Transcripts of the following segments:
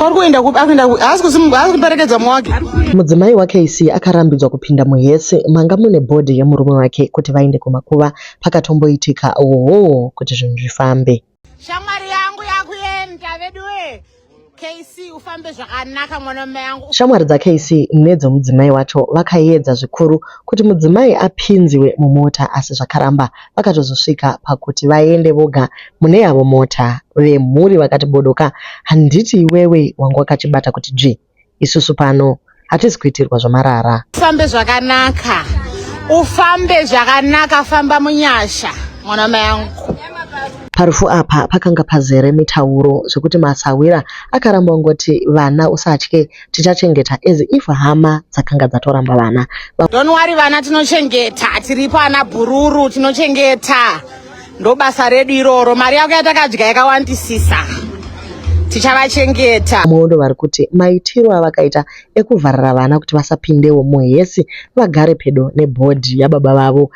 Kwari kuenda kupi? Akuenda kupi? Haasi kuperekedza mumwe wake. Mudzimai waKC akarambidzwa kupinda muhearse manga mune body yemurume wake kuti vaende kumakuva. Pakatomboitika wowowo kuti zvinhu zvifambe. Shamwari yangu yakuenda veduwe. KC ufambe zvakanaka mwana wamai yangu. Shamwari dzaKC nedzemudzimai wacho vakaedza zvikuru kuti mudzimai apinziwe mumota asi zvakaramba. Vakatozosvika pakuti vaende voga mune yavo mota. Vemhuri vakati bodoka handiti iwewe wanga wakachibata kuti dzvi. Isusu pano hatisi kuitirwa zvamarara. Ufambe zvakanaka. Ufambe zvakanaka famba munyasha mwana wamai yangu. Parufu apa pakanga pazere mitauro zvekuti masahwira akaramba ongoti vana usatye tichachengeta as if hama dzakanga dzatoramba vana. Don't worry vana tinochengeta tiripo ana bhururu tinochengeta ndobasa redu iroro mari yako yatakadya yakawandisisa tichavachengeta. Vamwewo vari kuti maitiro avakaita ekuvharira vana kuti vasapindewo muhearse vagare pedo nebody yababa vavo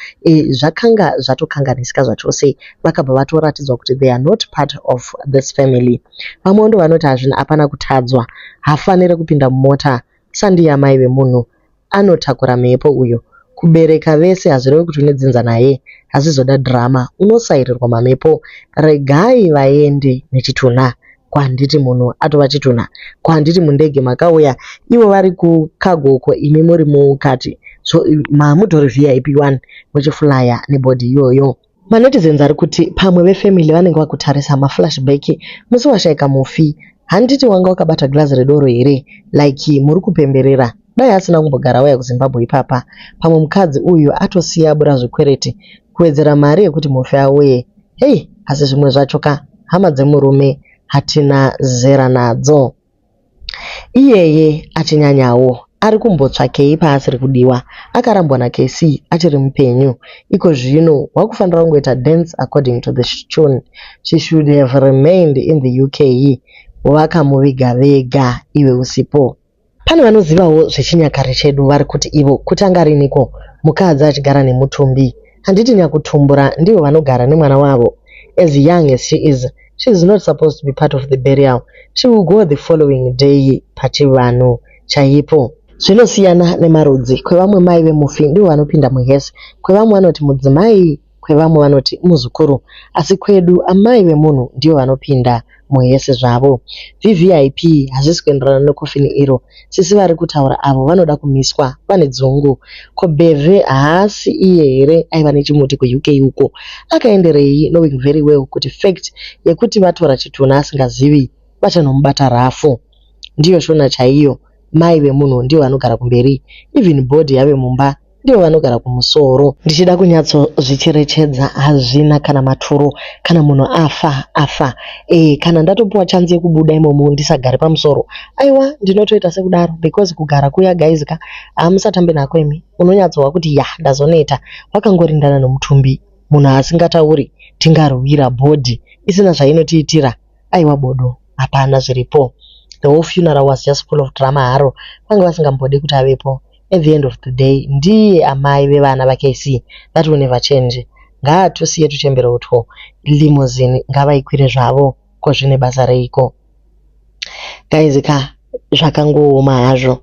zvakanga zvatokanganisika zvachose. Vakabva vatoratidzwa kuti they are not part of this family. Vamwewo ndo vanoti hazvina hapana kutadzwa hafaniri kupinda mumota sandiye amai vemunhu anotakura mhepo uyo. Kubereka vese hazvirevi kuti une dzinza naye hazvizoda drama unosairirwa mamhepo. Regai vaende nechitunha. Kwanditi munhu atova chitunha. Kwanditi mundege makauya ivo vari kukagoko imi muri mukati. So mamutori VIP 1 muchiflya nebody iyoyo. Manetizens ari kuti pamwe vefamily vanenge vakutarisa maflashback musi washaika mufi. Handiti wanga wakabata girazi redoro here like muri kupemberera. Dai asina kumbogara auya kuZimbabwe ipapa. Pamwe mukadzi uyu atosiya abura zvikwereti kuwedzera mari yekuti mufi auye. Hei asi zvimwe zvacho ka hama dzemurume hatina zera nadzo. Iyeye achinyanyawo ari kumbotsvakei paasiri kudiwa. Akarambwa naKC achiri mupenyu. Iko zvino wakufanira kungoita dance according to the tune. She should have remained in the UK. Vakamuviga vega iwe usipo. Pane vanozivawo zvechinyakare chedu vari kuti ivo kutanga riniko mukadzi achigara nemutumbi. Handiti nyakutumbura ndivo vanogara nemwana wavo. As young as she is, she is not supposed to be part of the burial. She will go the following day pachivanhu chaipo. Zvinosiyana nemarudzi. Kwevamwe mai vemufi ndivo vanopinda muhearse. Kwevamwe vanoti mudzimai, kwevamwe vanoti muzukuru. Asi kwedu amai vemunhu ndivo vanopinda muhearse zvavo. VVIP hazvisi kuenderana nekofini iro. Sisi vari kutaura avo vanoda kumiswa vane dzungu. Ko Bhevhe haasi iye here aiva nechimuti kuUK uko? Akaenderei knowing very well kuti fact yekuti vatora chitunha asingazivi vachanomubata rafu. Ndiyo shona chaiyo. Mai vemunhu ndivo vanogara kumberi. Even body yave mumba ndivo vanogara kumusoro. Ndichida kunyatsozvicherechedza hazvina kana maturo. Kana munhu afa afa. Kana ndatopuwa chance yekubuda imomo ndisagare pamusoro. Aiwa ndinotoita sekudaro because kugara kuya guys ka hamusatambe nako imi. Unonyatsohwa kuti ya ndazoneta. Wakangorindana nomutumbi. Munhu asingatauri tingarwira body isina zvainotiitira. Aiwa bodo hapana zviripo. The whole funeral was just full of drama haro. Vanga vasingambodi kuti avepo. At the end of the day ndiye amai vevana vaKC. That will never change. Ngaatusiye tuchembere utwo. Limousine ngavaikwire zvavo ko zvine basa reiko. Guys ka zvakangooma hazvo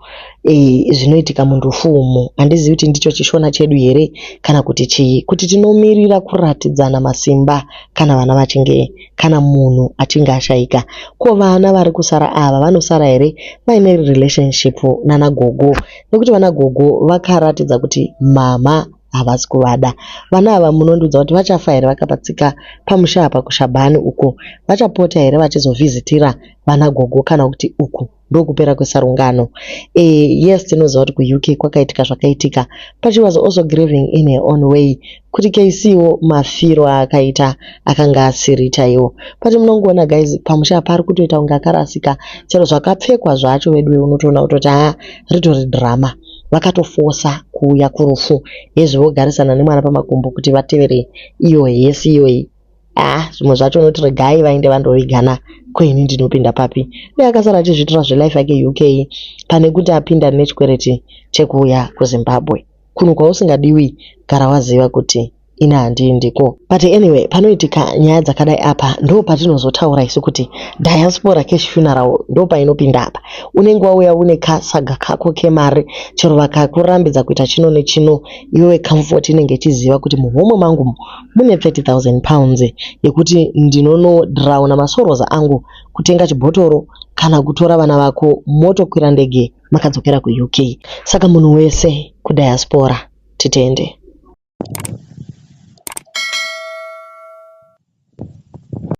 zvinoitika mundufu umu handizivi kuti ndicho chishona chedu here kana kuti chii kuti tinomirira kuratidzana masimba kana vana vachinge kana munhu achinge ashaika ko vana vari kusara ava vanosara here vaine relationship nana gogo nekuti vana gogo vakaratidza kuti mama havasi kuvada vana ava munondiudza kuti vachafa here vakapatsika pamusha apa kushabhani uko vachapota here vachizovhizitira vana gogo kana kuti uku ndokupera kwesarungano yes tinoziva kuti kuUK kwakaitika zvakaitika but she was also grieving in her own way kuti KC wo mafiro aakaita akanga asiri chaiwo but munongoona guys pamusha apa ari kutoita kunge akarasika chero zvakapfekwa zvacho veduwe unotoona kutoti haa ritori drama vakatofosa kuuya kurufu hezvo vogarisana nemwana pamakumbo kuti vatevere iyo hearse iyoyi ah zvimwe zvacho unoti regai vaende vandovigana ko ini ndinopinda papi dai akasara achizviitira zvelife yake UK pane kuti apinda nechikwereti chekuuya kuZimbabwe kunhu kwausingadiwi gara waziva kuti Ini handiindiko. But anyway, panoitika nyaya dzakadai apa ndo patinozotaura isu kuti diaspora cash funeral ndo painopinda apa. Unenge wauya une kasaga kako kemari, chero vakakurambidza kuita chino nechino, iwewe comfort inenge ichiziva kuti muhomwe mangu mune £30,000 yekuti ndinonodrouna masorrows angu, kutenga chibhotoro kana kutora vana vako motokwira ndege makadzokera kuUK. Saka munhu wese kudiaspora, titende.